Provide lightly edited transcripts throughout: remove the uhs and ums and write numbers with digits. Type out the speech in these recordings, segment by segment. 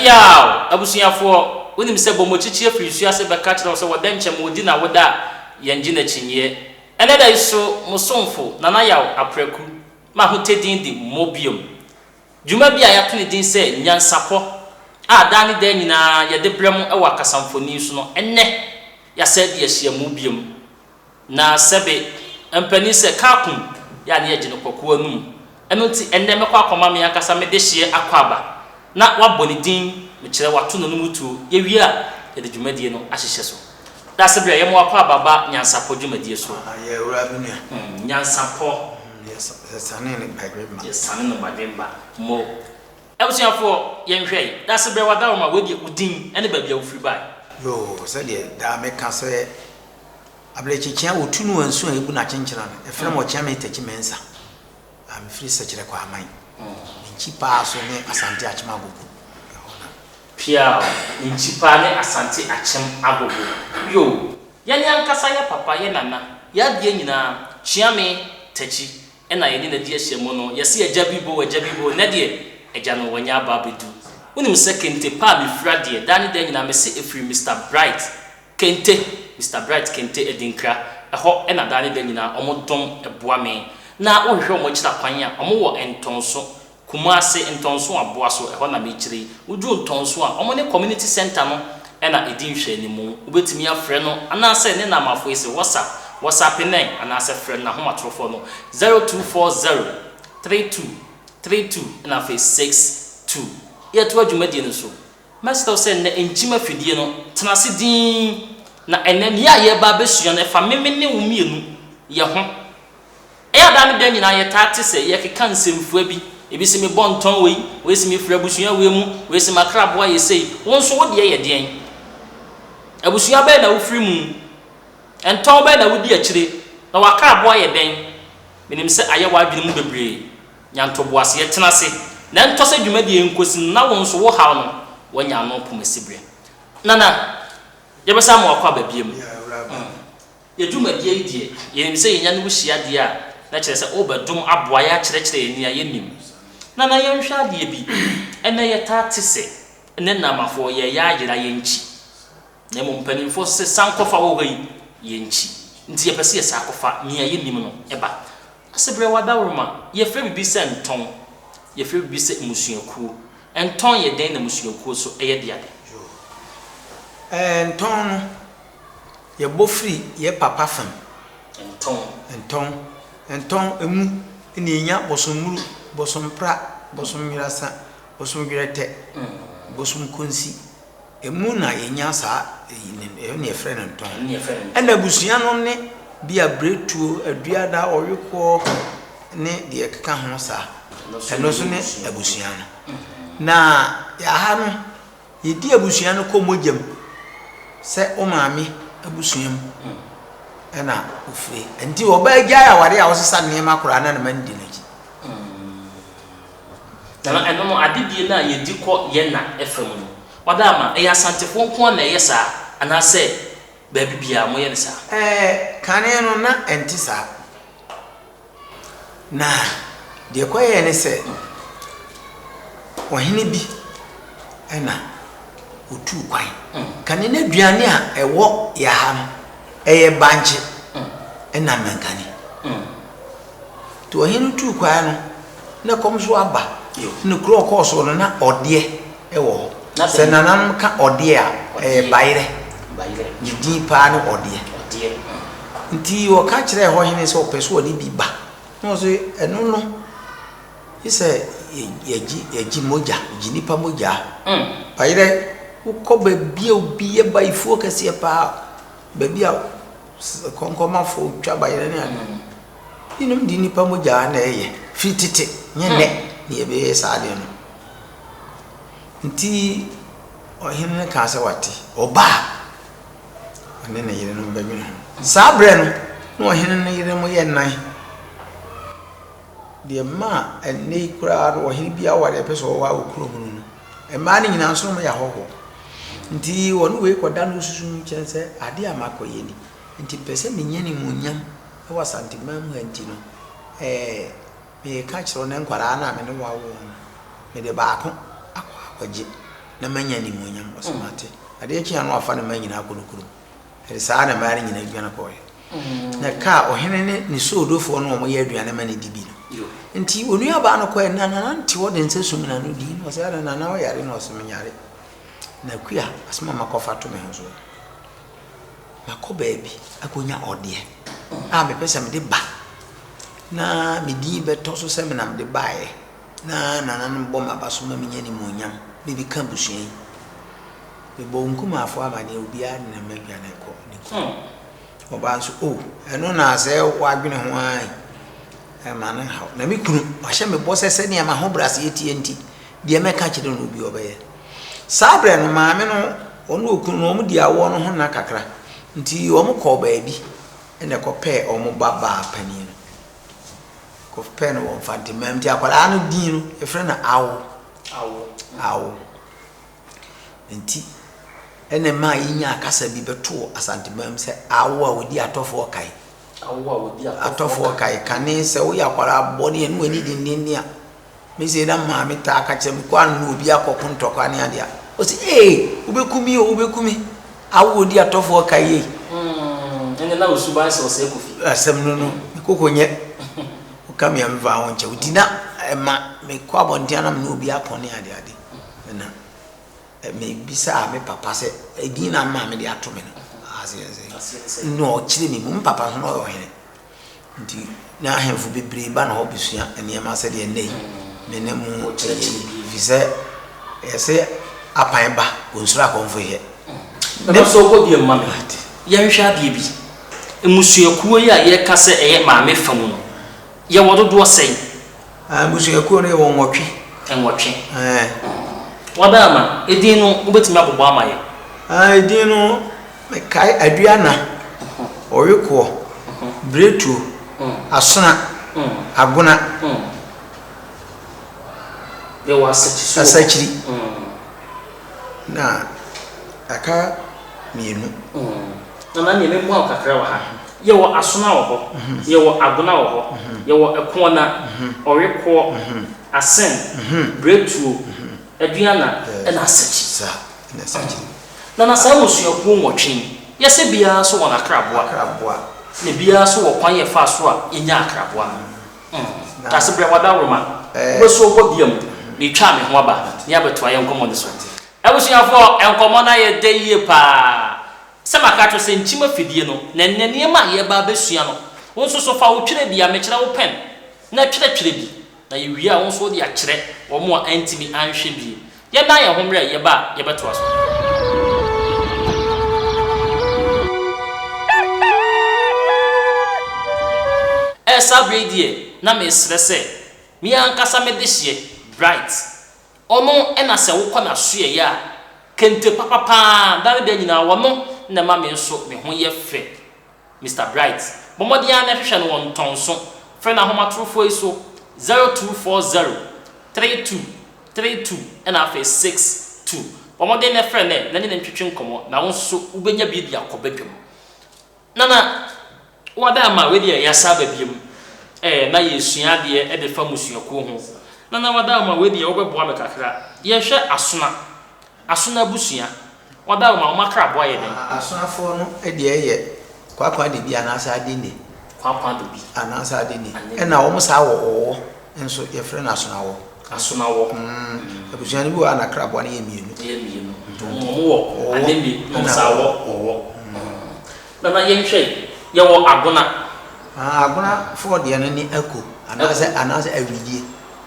Piaw! Abusuafoɔ, wonim sɛ bɔmmɔkyikyi afiri nsuo ase bɛka kyerɛ wo sɛ wɔda nkyɛm wɔdi na woda a, yɛngye no akyinnyeɛ. Ɛnnɛ da yi so, mo somfo, Nana Yaw Apraku, m'ahotɛ din de Mobiom. Dwuma bi a yɛato ne din sɛ Nyansapɔ a daa ne daa nyinaa yɛde brɛ mo wɔ akasamfoni so no, ɛnnɛ yɛasan adi ahyiamu biom. Na sɛbe mpanin sɛ kaa kum yɛ a na yɛgye no kɔkoa no mu. Ɛno nti ɛnnɛ mɛkɔ akɔma me ankasa me dehyeɛ akwaaba na wabɔ ne din, mekyerɛ wato n'anom tuo. Yɛwie a, yɛde dwumadie no ahyehyɛ so. Daasebrɛ, yɛma w'akwaaba ba Nyansapɔ dwumadie so. Yɛ awura me nua. Nyansapɔ. Yɛsane no badwemma. Yɛsane no badwemma. Mo. Abusuafoɔ, yɛnhwɛ yi. Daasebrɛ w'adaworoma, wei deɛ wo din ne baabi a wofiri baeɛ. Yoo, sɛdeɛ daa meka sɛ Aberɛkyekyea wɔtu no ansu a ɛbu no akyenkyena no, ɛfrɛ me Ɔkyeame Takyi Mensah a mefiri Sɛkyerɛ Kwaman, me nkyi paa so ne Asante Akyem Agogo, ɛhɔ na. Piaw, me nkyi paa ne Asante Akyem Agogo. Yoo, yɛne ankasa yɛ papa, yɛ nana, yɛ adeɛ nyinaa, Kyeame Takyi ɛna yɛne no adi ahyiamu no, yɛse agya bi bo, agya bi bo, nnɛ deɛ agya no wanya aba abɛdu. Wonim sɛ kente pa a mefira deɛ, daa ne daa nyinaa mese ɛfiri Mister Bright Kente, Mister Bright Kente Adinkra, ɛhɔ na daa ne da nyinaa wɔn dom boa me. Na wo hwehwɛ wɔn akyira kwan a, wɔn wɔ Ntɔnso, Kumasi, Ntɔnso Aboaso, ɛhɔ na mekyerɛ yi. Wo duru Ntɔnso a, wɔn ne Community Centre no na ɛdi nhwɛanimu. Wo bɛtumi afrɛ no anaasɛ ne namafo yi sɛ WhatsApp, WhatsApp nɛn anaasɛ frɛ no n'ahomatorofoɔ no 0240 32 32 na afei 62. Yɛtoa dwumadie no so. Mɛsrɛ wo sɛ nnɛ nkyim afidie no, tena ase dinn, na ɛnnɛ nea yɛreba abɛsua no, ɛfa me me ne wo mmienu yɛ ho. Ɛyɛ a daa ne da nyinaa yɛtaa te sɛ yɛkeka nsɛmfua bi, ebi se mebɔ ntɔn wei, wei se mefiri abusua wei mu, wei se m'akraboa yɛ sei. Wo nso wo deɛ yɛ deɛn? Abusua bɛn na wofiri mu? Ntɔn bɛn na wodi akyire? Na w'akraboa yɛ dɛn? Menim sɛ ayɛ w'adwene mu bebree. Nya ntoboaseɛ, tena ase, na ɛntɔ sɛ dwumadie yi nkɔsi no na wo nso wo haw no woanya ano pomasiberɛ. Nana, yɛbɛsan ama wakɔ aba biom. Yɛ dwumadie yi deɛ, yɛnim sɛ yɛnya ne wo hyia deɛ a, na kyerɛ sɛ wobɛdom aboa yɛ akyerɛkyerɛ yɛn nea yɛnnim. Nana, yɛnhwɛ adeɛ bi, ɛnnɛ yɛtaa te sɛ nnɛ Namafoɔ yɛreyɛ ayera yɛn nkyi. Na mmom mpanimfoɔ se sankɔfa wɔ hɔ yi, yɛnkyi. Nti yɛpɛ sɛ yɛsan kɔfa nea yɛnnim no ba. Asebrɛ w'adaworoma, yɛfrɛ biribi sɛ ntɔn, yɛfrɛ biribi sɛ mmusuakuo. Ntɔn yɛ dɛn na mmusuakuo nso yɛ dea dɛn? Yoo. Ɛɛ ntɔn no, yɛbɔ firi yɛ papa fam. Ntɔn. Ntɔn. Ntɔn, emu na yɛnya bɔsommuru, bɔsompra, bɔsomnwerasa, bɔsomdwerɛtɛ, bɔsomkonsi. Emu na yɛnya saa eyi no, ɛno na yɛfrɛ no ntɔn. Ɛna abusua no ne bi a biretuo, aduada, ɔwekoɔ ne deɛ ɛkeka ho saa. Ɛno nso ne abusua no. Na yɛaha no, yɛdi abusua no kɔ mogya mu sɛ wo maame abusua mu ɛna ofire. Nti ɔbaa gyae awareɛ a ɔsesa nneɛma koraa na ne ma no di n'akyi. Nana, ɛno no, adedie no a yɛdi kɔ yɛn na fa mu no, wada ama, ɛyɛ Asantefoɔ nko ara na ɛyɛ saa, anaasɛ baabi biara moyɛ no saa? Ɛɛ, kane no na ɛnte saa. Na deɛ ɛkɔyɛɛ ne sɛ, ɔhene bi na ɔtuu kwan. Kane no aduane a ɛwɔ yɛn ha no, ɛyɛ bankye ɛna mankani. Nti ɔhene no tuu kwan no, na ɛkɔm nso aba. Na kuro a ɔkɔɔ so no, na ɔdeɛ wɔ hɔ. Sɛ nananom ka ɔdeɛ a, ɛyɛ bayerɛ. Ne din paa ne ɔdeɛ. Nti ɔka kyerɛɛ hɔ hene sɛ ɔpɛ sɛ ɔde bi ba. Na ɔse ɛno no, gye sɛ yɛgye yɛgye mogya, yɛgye nnipa mogya. Bayerɛ, wokɔ baabi a obi yɛ bayifoɔ kɛseɛ paa, baabi a kɔnkɔnmafoɔ twa bayerɛ ne ade. Binom de nnipa mogya na ɛyɛ firi tete, nyɛ nnɛ na yɛbɛyɛ saa adeɛ no. Nti ɔhene no kaa sɛ wate, ɔba a, ɔne ne yerenom bɛdwene ho. Saa berɛ no, na ɔhene no yerenom yɛ nnan. Deɛ ɛmaa ɛnnɛ yi koraa no ɔhene bi aware a ɛpɛ sɛ ɔware wɔ kurom no no, mmaa no nyinaa nso na wɔyɛ ahɔhoɔ. Nti ɔne wei kɔda no susu nkyɛn sɛ adeɛ a makɔyɛ ni, nti mepɛ sɛ menya animuonyam wɔ Asanteman mu ha nti no, ɛɛ, mereka akyerɛ wo nnɛ nkwadaa no a me ne wo awo wɔn no, mede baako akɔ akɔgye. na manya animuonyam. Ɔse mate. Adeɛ kye a na wafa ne mma nyinaa akɔ ne kurom. Ɛde saa na mmaa no nyinaa dwane kɔeɛ. Na ɛkaa ɔhene ne ne soodofoɔ no a wɔyɛ aduane ma no di bi no. Nti onuabaa no kɔeɛ na nana nte hɔ de nsa sum n'ano dii. Na ɔsɛ adɛn nana woyare? Na ɔse menyare. Na Akua asɛm a makɔfa to me ho so. Makɔ baabi akɔnya ɔdeɛ a mepɛ sɛ mede ba na me din bɛtɔ so sɛ me na mede baeɛ na nananom bɔ m'aba so ma menya animuonyam mebɛka abusua yi. Mebɔ wo nkumafoɔ amaneɛ obiara de ne mma dwane kɔ ne kurom. Ɔbaa nso o ɛno na sɛ woadwene ho ara yi ɛma no nhaw. Na me kunu wahyɛ me bɔ sɛ sɛdeɛ m'ahobrɛaseɛ teɛ nti deɛ mɛka kyerɛ no obi ɔbɛyɛ. Saa berɛ no maame no ɔne okunu no wɔn di awoɔ no ho nna kakra nti wɔn kɔɔ baabi ɛna ɛkɔpɛɛ wɔn ba baa panin no. Kɔpɛɛ no wɔ Mfanteman nti akwadaa no din no yɛfrɛ no Awo. Awo. Awo. Nti ɛna ɛmaa yɛnyaa kasa bi bɛtoo Asanteman mu sɛ awo a wɔdi atɔfoɔ kae. Awo a wɔdi atɔfoɔ kae. Kane sɛ woyɛ akwadaa bɔne a ne w'ani dendenden a, me sei na maame taa ka kyerɛ me kɔ ano ne obi akɔko ntɔkwa ne adeɛ a, ɔse ee wobɛku me o wobɛku me. Awo a wɔdi atɔfoɔ kae yei. Ɛnna na wo suban sɛ ɔsɛe Kofi. Asɛm no no, me koko nyɛ. Woka me a memfa ho nkyɛ wo. Nti na ɛma mekɔ abɔnten a na me ne obi ako ne adeade. Na mebisaa me papa sɛ, edin na maame de ato me no, aseɛ ne sɛn? Na ɔkyerɛ me mu. Me papa nso na ɔyɛ ɔhene. Nti na ahemfo bebree ba ne hɔ bɛsua nneɛma sɛdeɛ nnɛ yi me ne mo yɛ yi. Ɛfiri sɛ yɛse apan ba, ɔnsuro akɔmfo hwɛ. Mɛba so wobɔ biam ma me. Yɛnhwɛ adeɛ bi. Mmusuakuo yi a yɛreka sɛ ɛyɛ maame fa mu no, yɛwɔ dodoɔ sɛn? Mmusuakuo no yɛwɔ nwɔtwe. Nwɔtwe. Ɛɛ. Wadaama, edin no wobɛtumi abobɔ ama yɛn? Edin no, mekae Aduana, Ɔwekoɔ, Biretuo, Asona, Agona. Yɛwɔ Asakyi so wɔ hɔ. Asakyiri. Na aka mmienu. Nana neɛ mɛmua wo kakra wɔ ha. Yɛwɔ Asona wɔ hɔ, yɛwɔ Agona wɔ hɔ, yɛwɔ Ɛkoɔna, Ɔwekoɔ, Asen, Brɛtuo, Aduana ɛna Asakyi. Saa, ɛna Asakyi. Nana saa mmusuakuo nwɔtwe yi, yɛsɛ biara nso wɔ n'akraboa. Akraboa. Na biara nso wɔ kwan yɛfaa so a yɛnyaa akraboa no. Dasebrɛ w'adaworoma, wobɛso wɔ bia mu, metwaa me ho aba ne abɛtoa yɛn nkɔmmɔ no so. Abusuafoɔ, nkɔmmɔ no ayɛ dɛ yie paa. Sɛ maka akyerɛ wo sɛ nkyim afidie no, na ɛnnɛ nneɛma a yɛreba abɛsua no, wo nso so fa wo twerɛdua, mekyerɛ wo pɛn, na twerɛtwerɛ bi, na yɛwie a wo nso wode akyerɛ wɔn a antumi anhwɛ bie. Yɛnnan yɛn ho mmerɛ yɛba a yɛbɛtoa so. Ɛɛ saa berɛ yi deɛ na mesrɛ sɛ me ankasa me dehyeɛ, Bright, ɔno na sɛ wokɔ n'asoɛeɛ a, kente papa pa ara, da ne da nyinaa ɔno na ɛma me nso me ho yɛ fɛ. Mister Bright, bɔ mmɔden ara na hwehwɛ no wɔ ntɔnso. Frɛ no ahomatorofoɔ yi so, 0240 32 32 ɛna afei 62. Bɔ mmɔden na frɛ no ɛ na ne no ntwetwe nkɔmmɔ na wo nso wobɛnya bi de akɔ badwam. Nana, wada ama wei deɛ yɛasan aba biom ɛ na yɛresua adeɛ de fa mmusuakuo ho. Nana wada ama wei deɛ wobɛboa me kakra. Yɛhwɛ Asona, Asona abusua, wada ama wɔn akraboa yɛ dɛn? Asonafoɔ no deɛ yɛ Kwakwa Adebi anaasɛ Adene. Kwakwa Adebi. Anaasɛ Adene. Ɛna wɔn saa wɔ ɔwɔ nso yɛfrɛ no Asonawɔ. Asonawɔ. Abusua no bi wɔ hɔ a n'akraboa no yɛ mmienu. Yɛ mmienu. Nti wɔn wɔ Anene na wɔn saa wɔ ɔwɔ. Nana yɛnhwɛ yi, yɛwɔ Agona. Agonafoɔ deɛ no ne Ako anaasɛ anaasɛ Awidie.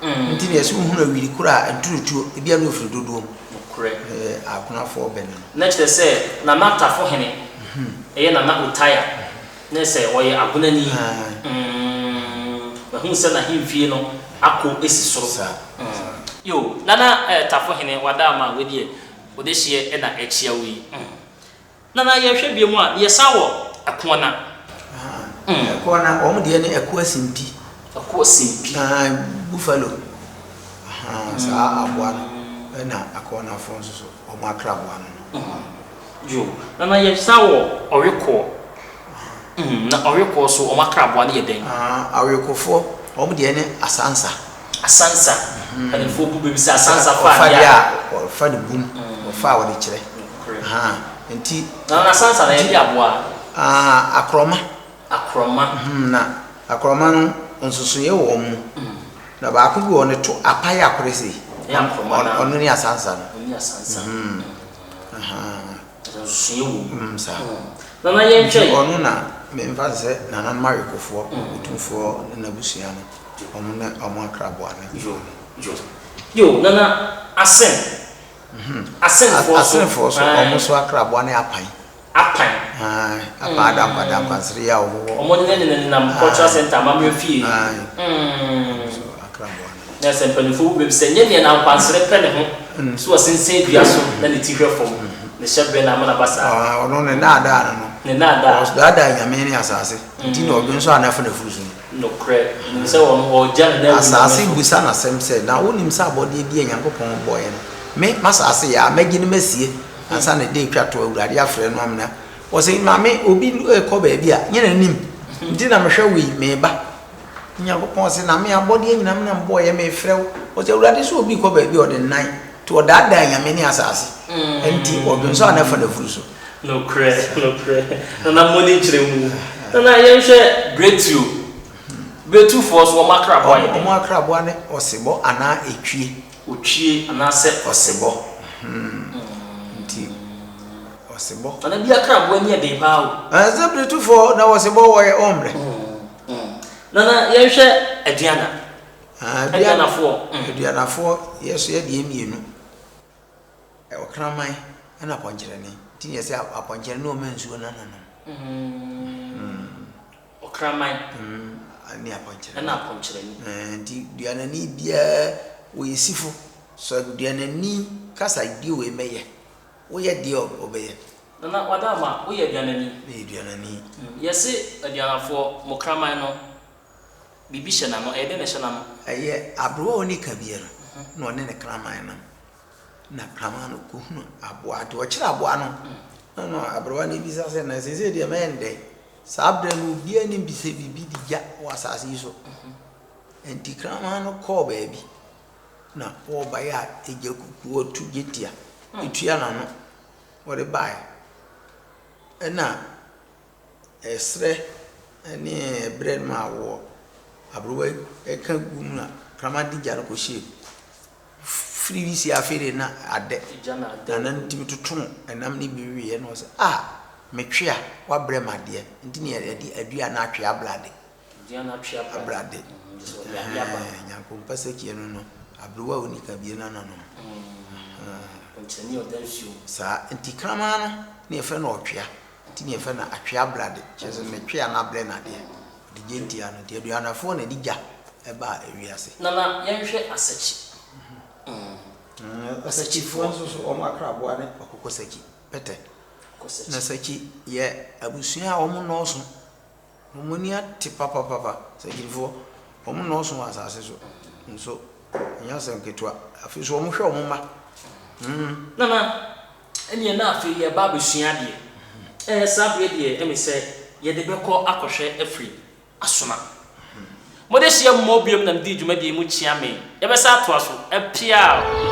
Nti na yɛsɛ wohunu awidi koro a nturutuo ebi a na ofiri dodoɔ mu. Nokorɛ. Ɛyɛ Agonafoɔ bɛ no no. Na kyerɛ sɛ Nana Tafohene ɛyɛ Nana Otaya na sɛ ɔyɛ Agonani. Mahunu sɛ n'ahemfie no ako si soro. Saa. Yoo Nana Tafohene wada ama wei deɛ wo dehyeɛ na akyia wo yi. Nana yɛhwɛ biom a yɛsan wɔ Ɛkoɔna. Ɛkoɔna wɔn deɛ ne Ɛkoa Simpi. Ɛkoa Simpi. Buffalo saa aboa no ɛna Ɛkoɔnafoɔ nso so wɔn akraboa no no. Yoo Nana yɛsan wɔ Ɔwekoɔ. Na Ɔwekoɔ so wɔn akraboa no yɛ dɛn? Awekofoɔ wɔn deɛ ne Asansa. Asansa. Mpanimfoɔ bu bɛ bi sɛ asansa fa Ɔfa adeɛ deɛ a. a, ɔfa ne bum, ɔfa a ɔde kyerɛ. Nokorɛ. Ahaa, nti. Na asansa no yɛde aboa? Aa, akorɔma. Akorɔma. Na akorɔma no, nsonsonoeɛ wɔ wɔn mu. Na baako bi wɔ hɔ, ne to apae akore sei. Ɛyɛ akorɔma no ara. Ɔno ne asansa no. Ɔno ne asansa. Ahaa. Nsonsonoeɛ wɔ mu. Mm, saa. Nana yɛnhwɛ. Nti ɔno na memfa no sɛ nananom awekofoɔ, Otumfoɔ ne n'abusua no, wɔn ne wɔn akraboa no. Yo, yo. Yo, Nana, Asen. Asenfoɔ so. Asenfoɔ so, wɔn nso akraboa ne apan. Apan. Ae, apan adankwa adankwansere yi a wɔn wɔ. Wɔn ne nenenam cultural center amammerɛ fie. Ae, wɔn nso akraboa no. Na sɛ mpanyimfo bu bɛ bi sɛ, Nyɛ nea n'ankwansere pɛ ne ho, so ɔsensɛn dua so na ne ti hwɛ fam, ne hyɛbrɛ na ama no aba saa. Ɔno ne nnaadaa no no. Ne nnaadaa. Ɔdaadaa anyame ne asase, nti na ɔdwene sɛ ɔne afa n'afuru so no. Nokorɛ, menim sɛ ɔno, ɔregya ne nan agu Nyame so. Asase bisa no asɛm sɛ, Na wonnim sɛ abɔdeɛ bi a Nyankopɔn bɔeɛ no, me, m'asase yɛ a, mɛgye no masie, ansa na da a ɛtwa toɔ Awurade afrɛ no amena? Ɔse, Maame, obi rekɔ baabi a, nyɛ n'anim nti na mehwɛ wo yi, mereba. Nyankopɔn se, Na me, abɔdeɛ nyina me na mebɔeɛ, mefrɛ wo. Ɔse, Awurade sɛ obi kɔ baabi a ɔde nnan, nti ɔdaadaa anyame ne asase, nti ɔdwonsɔ a na ɛfa n'afuru so. Nokorɛ, nokorɛ. Nana mo ani nkyerɛ mu. Nana yɛnhwɛ Bretuo. Bretufoɔ nso wɔn akraboa yɛ dɛn? Wɔn akraboa ne ɔsebɔ anaa etwie. Otwie anaasɛ. Ɔsebɔ. Hmm. Nti ɔsebɔ. Nana bi akraboa ani yɛ den paa o. Ɛɛ sɛ Bretufoɔ na ɔsebɔ wɔyɛ ɔmmerɛ. Nana yɛnhwɛ Aduana. Aduanafoɔ. Aduanafoɔ yɛ so yɛ deɛ mmienu. Ɔkraman ɛna apɔnkyerɛni. Nti yɛ sɛ apɔnkyerɛni na ɔma nsuo na nanom. Ɔkraman. Ɛne apɔnkyerɛni. Ɛna apɔnkyerɛni. Nti duanani biara wɔyɛ sifo. Sɛ duanani kasa deɛ wei mɛyɛ. Woyɛ deɛ ɔbɛyɛ. Nana Wadaama, woyɛ Aduanani? Meyɛ Aduanani. Yɛse Aduanafoɔ, mo kraman no, biribi hyɛ n'ano. Ɛyɛ dɛn na ɛhyɛ n'ano? Ɛyɛ aberewa a ɔnni kabea no na ɔne ne kraman nam. Na kraman no kɔhunu aboa. Nti ɔkyere aboa no, na na aberewa no bisa sɛ, na seesei deɛ mɛyɛ no dɛn? Saa berɛ no obiara nnim bi sɛ biribi di gya wɔ asase yi so. Nti kraman no kɔɔ baabi na ɔrebaeɛ a egya kukuo atu gyetia tua n'ano. Wɔde baeɛ. Ɛna ɛserɛ ne ɛberɛ no a wɔ aberewa yi ka gu mu na kraman de gya no kɔhyɛɛ mu. Firi bi si afei deɛ na adɛ. Na na ne tumi toto ɛnam no bi wieɛ na ɔsɛ ah metwe a wabrɛ me adeɛ nti na yɛde adua no atwe abrade. Abrade. Ɛhɛn, Nyanko mpasɛkyiɛ no no, aberewa a ɔnni kabie no ano no. Saa, nti kraman no na yɛfrɛ no ɔtwea, nti na yɛfrɛ no atwea abrade, kyerɛ sɛ ne twea no abrɛ no adeɛ, ɔde gye ntia no, nti aduanafoɔ na ɛde gya ɛbaa ewiase. Nana yɛnhwɛ asakyi. Asakyifoɔ nso so wɔn akraboa ne ɔkokɔsakyi, pɛtɛ. Na sakyi yɛ abusua a wɔn nnɔɔso. Wɔn ani ate papapapa. Sagyirifoɔ, wɔn nnɔɔso wɔ asase so nso, ɛnyɛ asɛm ketewa. Afei nso wɔhwɛ wɔn mma. Mm. Nana, ɛneɛ na afei yɛreba abɛsua adeɛ. Ɛɛ saa berɛ deɛ ɛme sɛ yɛde bɛkɔ akɔhwɛ afiri Asona. Mode hyia mmɔ biom na medii dwumadie yi mu kyea me. Yɛbɛsan atoa so. Ɛpeaw!